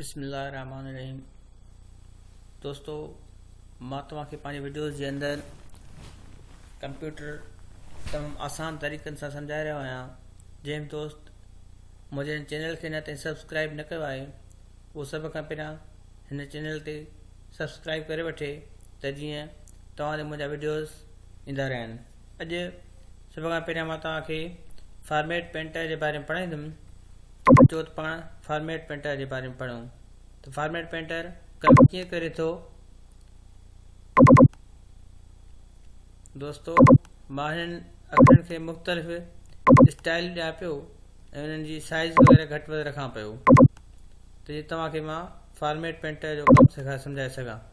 بسم الله الرحمن الرحيم دوستو مان توهان کي پنهنجي وڊيوز جي اندر ڪمپيوٽر تمام آسان طريقن سان سمجهائي رهيو آهيان جنهن دوست منهنجي هن چينل کي اڃا تائين سبسڪرائب نه ڪيو آهي اهو سڀ کان پهريان هن چينل تي سبسڪرائب ڪري وٺي ته جيئن توهان تي منهنجا وڊيوز ايندا رهن اڄ سڀ کان پهريان مان توهان کي فارميٽ پينٽر جي باري ۾ پڙهائيندم اچو ته پاڻ فارميٽ پينٽر جي باري ۾ پڙهون ته فارميٽ پينٽر ڪم ڪيئن ڪري ٿو. دوستو مان هنن اکرن کي مختلف اسٽائل ڏيان پيو ۽ انهن جي سائز وغيره گهٽ وڌ رکان پيو ته جيئن توهان کي مان فارميٽ پينٽر جو ڪم سکا سمجهائي سگهان.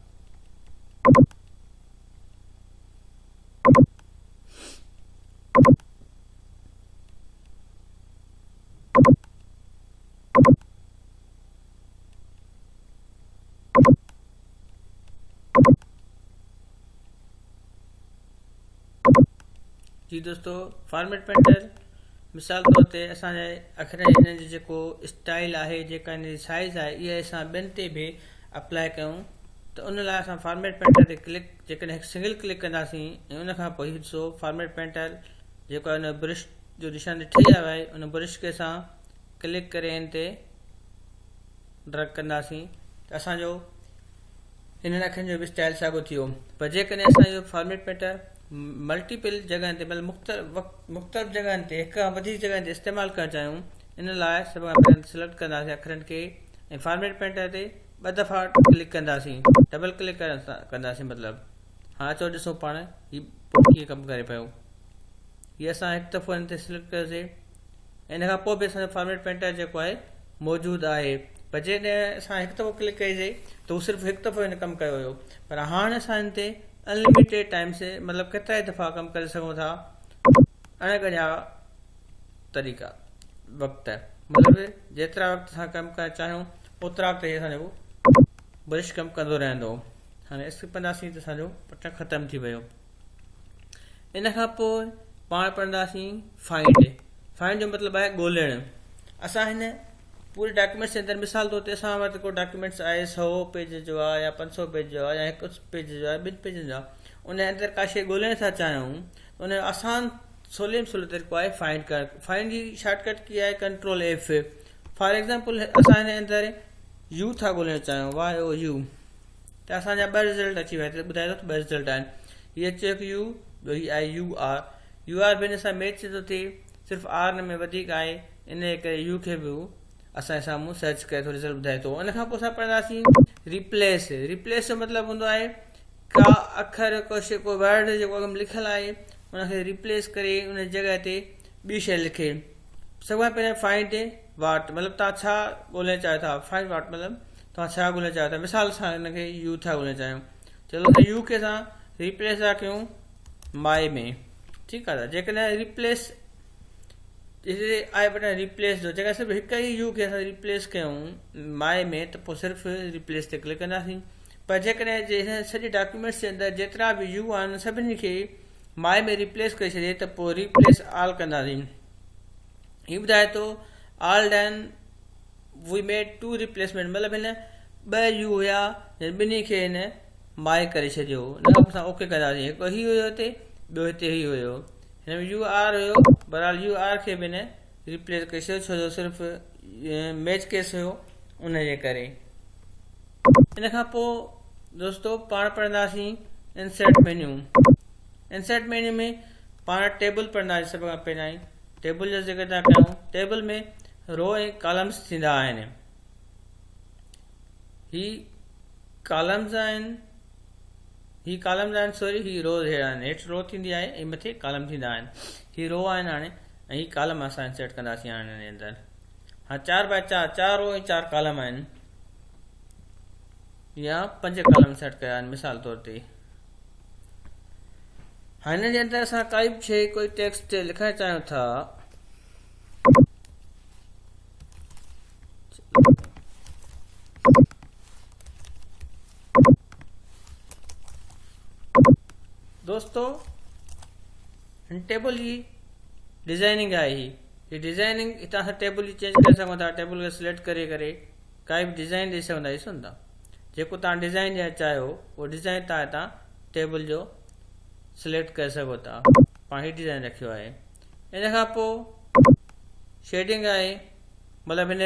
جي دوستو فارميٽ پينٽر مثال طور تي اسان جي اکرن هن جو جيڪو اسٽائل آهي جيڪا هن جي سائز آهي اها اسان ٻين تي به اپلائي ڪيون ته ان لاء اسان فارميٽ پينٽر تي ڪلڪ جيڪڏهن هڪ سنگل ڪلڪ ڪنداسين ۽ ان کان پوء ڏسو فارميٽ پينٽر جيڪو آهي ان برش جو نشان ٺهي آيو آهي ان برش کي اسان ڪلڪ ڪري ان تي ڊرگ ڪنداسين ته اسان جو انهن اکين جو به اسٽائل ساڳو ٿي ويو پر جيڪڏهن اسان اهو فارميٽ پينٽر ملٽيپل جڳهن تي مطلب مختلف مختلف جڳهن تي هڪ کان وڌيڪ جڳهن تي استعمال ڪرڻ چاهيون ان لاء سڀ کان پهريان سليڪٽ ڪنداسين اکرن کي ۽ فارميٽ پينٽر تي ٻه دفعا ڪلڪ ڪنداسين ڊبل ڪلڪ ڪنداسين مطلب هاڻ اچو ڏسون پاڻ هي پوء ڪيئن ڪم ڪري پيو هي اسان هڪ دفعو هن تي سليڪٽ ڪيوسي ان کان پوء به اسان جو فارميٽ پينٽر جيڪو آهي موجود آهي پر جيڪڏهن اسان هڪ دفعو ڪلڪ ڪئي سي ته هو صرف هڪ دفعو هن ڪم ڪيو هيو پر هاڻ اسان هن تي انلميٽيڊ ٽائم سي مطلب ڪيترا ئي دفعا ڪم ڪري سگهون ٿا اڻ ڳڻيا طريقا وقت مطلب جيترا وقت اسان ڪم ڪرڻ چاهيون اوترا وقت هي اسان جو برش ڪم ڪندو رهندو هاڻي اسڪپ ڪنداسين ته اسان جو پٽ ختم ٿي ويو ان کان پوء پاڻ پڙهنداسين فائنڊ فائنڊ جو مطلب آهي ڳولڻ اسان هن پوري ڊاڪيومينٽس جي اندر مثال طور تي اسان وٽ ڪو ڊاڪيومينٽس آهي سو پيج جو آهي يا پنج سو پيج جو آهي يا هڪ پيج جو آهي ٻن پيجن جو آهي ان اندر ڪا شيء ڳولڻ ٿا چاهيون ته ان جو آسان سولي ۾ سولو طريقو آهي فائنڊ ڪرڻ فائنڊ جي شارٽ ڪٽ ڪي آهي ڪنٽرول ايف فار ايگزامپل اسان هن اندر يو ٿا ڳولڻ چاهيون واء او يو ته اسان جا ٻه رزلٽ اچي ويا هتي ٻڌائي ٿو ته ٻه رزلٽ آهن هي اچي هڪ يو ٻيو هي آهي يو آر يو آر به هن سان ميچ ٿو ٿئي صرف آر هن ۾ وڌيڪ آهي ان جي ڪري يو کي به هو اسان جي سامهون سرچ ڪري ٿو رزلٽ ٻڌائي ٿو ان کان پوء اسان پڙهنداسين ريپليس ريپليس جو مطلب هوندو آهي ڪا اکر ڪو شي ڪو ورڊ جيڪو اڳ ۾ لکيل آهي ان کي ريپليس ڪري ان جي جڳهه تي ٻي شي لکي سڀ کان پهريان فائنڊ واٽ مطلب توهان ڇا ڳولڻ چاهيو ٿا فائنڊ واٽ مطلب توهان ڇا ڳولڻ چاهيو ٿا مثال اسان ان کي يو ٿا ڳولڻ چاهيون چلو اسان يو کي اسان ريپليس ٿا ڪيون مائي ۾ ٺيڪ آهي جيڪڏهن ريپليس آئي بٽن ريپليس جو جيڪڏهن صرف هڪ ئي يو کي اسان ريپليس ڪيون مائي ۾ ته پوء صرف ريپليس تي ڪلڪ ڪنداسين پر جيڪڏهن سڄي ڊاڪيومينٽس جي اندر جيترا به يو آهن سڀني کي مائي ۾ ريپليس ڪري ڇڏي ته پوء ريپليس آل ڪنداسين هي ٻڌائي ٿو all done we made two replacement مطلب هن ٻه يو هيا ٻنهي کي هن مائي ڪري ڇڏيو ان کان پوء اسان اوڪي ڪنداسين هڪ هي هيو هتي ٻيو هتي هي هيو هن ۾ يو آر هيو بهرحال يو آر کي به هن ريپليس ڪري ڇڏيو ڇو جو صرف ميچ ڪيس هيو ان جي ڪري ان کان پوء دوستو پاڻ پڙهنداسين انسرٽ مينيو انسرٽ مينيو ۾ پاڻ ٽيبل پڙهنداسين سڀ کان پهريائين ٽيبل جو ذڪر ٿا ڪيون ٽيبل ۾ رو ۽ ڪالمس ٿيندا آهن هي ڪالمز آهن هي ڪالمز آهن سوري هي رو آهن هيٺ رو ٿيندي آهي ۽ مٿي ڪالم ٿيندا آهن هي رو آهن هاڻي ۽ هي ڪالم اسان انسرٽ ڪنداسين هاڻي هن جي اندر ها چار باء چار چار رو ۽ چار ڪالم آهن يا پنج ڪالم سيٽ ڪيا آهن مثال طور تي هن جي اندر اسان ڪائي به شيء ڪوئي ٽيڪسٽ لکڻ چاهيون ٿا دوستو هن ٽيبل جي ڊزائننگ آهي هي ڊزائننگ هتان اسان ٽيبل جي چينج ڪري سگهون ٿا ٽيبل کي سليڪٽ ڪري ڪري ڪائي به ڊزائين ڏئي سگهندا ڏسو نه جيڪو توهان ڊزائين ڏيڻ چاهيو اهو ڊزائين توهان هتان ٽيبل جو سليڪٽ ڪري سگهو ٿا. پاڻ هي ڊزائين رکيو آهي. ان کان پوء شيڊنگ آهي مطلب هن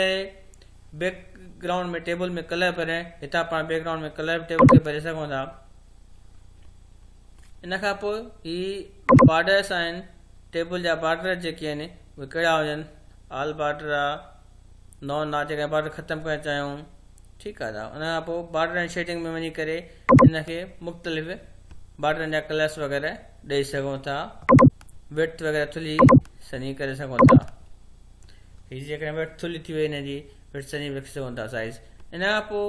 بيڪ گرائونڊ ۾ ٽيبل ۾ ڪلر ڀرڻ هتان پاڻ بيڪ گرائونڊ ۾ ڪلر به ٽيبل کي ڀري سگهون ٿا. ان کان پوء هي بارڊرس آهن ٽيبل جا بارڊر جيڪي آهن اهي ڪهڙا هجن آل بارڊر آ نان آ جيڪڏهن بارڊر ختم ڪرڻ چاهيون ٺيڪ آ ان کان پوء بارڊر ۽ شيڊنگ ۾ وڃي ڪري ان کي مختلف بارڊرن جا ڪلرس وغيره ڏئي سگهون ٿا ويڊٿ وغيره ٿلهي سنهي ڪري سگهون ٿا هي جيڪڏهن ويڊٿ ٿلهي ٿي وئي هن جي ويڊٿ سنهي رکي سگهون ٿا سائز ان کان پوء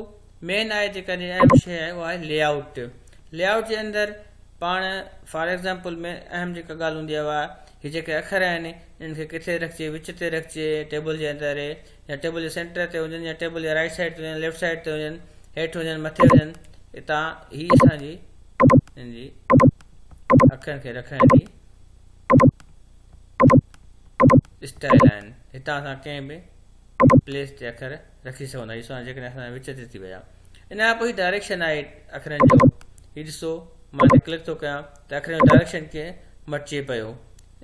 مين آهي جيڪا اهم شيء آهي اها آهي لي آئوٽ لي آئوٽ جي اندر پاڻ فار ايگزامپل ۾ اهم جيڪا ڳالهه هوندي آهي اها هي جيڪي اکر آهن انهن کي ڪٿي رکجي وچ تي رکجي ٽيبل جي اندر يا ٽيبل جي سينٽر تي هجن يا ٽيبل جي رائٽ سائيڊ تي هجن ليفٽ سائيڊ تي هجن هيٺ هجن مٿي هجن اتان هي اسان جي ان جي اکرن کي رکڻ جي اسٽائل آهن هتان اسان ڪنهن به پليس تي اکر رکي سگهندا آهيون سو جيڪڏهن اسان وچ تي ٿي ويا ان کان پوء هي ڊائريڪشن آهي اکرن جو هي ڏسو مان هتي ڪلڪ ٿو ڪيان ته اکرن جو ڊائريڪشن ڪيئن مٽجي پيو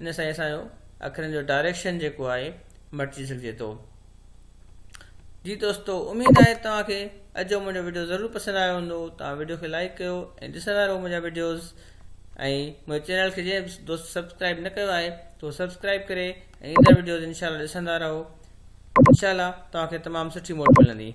ان سان اسان جو اکرن جو ڊائريڪشن جيڪو آهي مٽجي سگهجي ٿو جي دوستو اميد آهي توهان کي اڄ جو منهنجو وڊيو ضرور پسند آيو هوندو توهان وڊيو کي لائڪ ڪيو ۽ ڏسندا رهو منهنجا وڊيوز ۽ منهنجي چينل کي جنهن دوست سبسڪرائب نه ڪيو آهي تو سبسڪرائب ڪري ۽ ايندڙ وڊيوز انشاءالله ڏسندا رهو انشاءالله توهان کي تمام سٺي موٽ ملندي.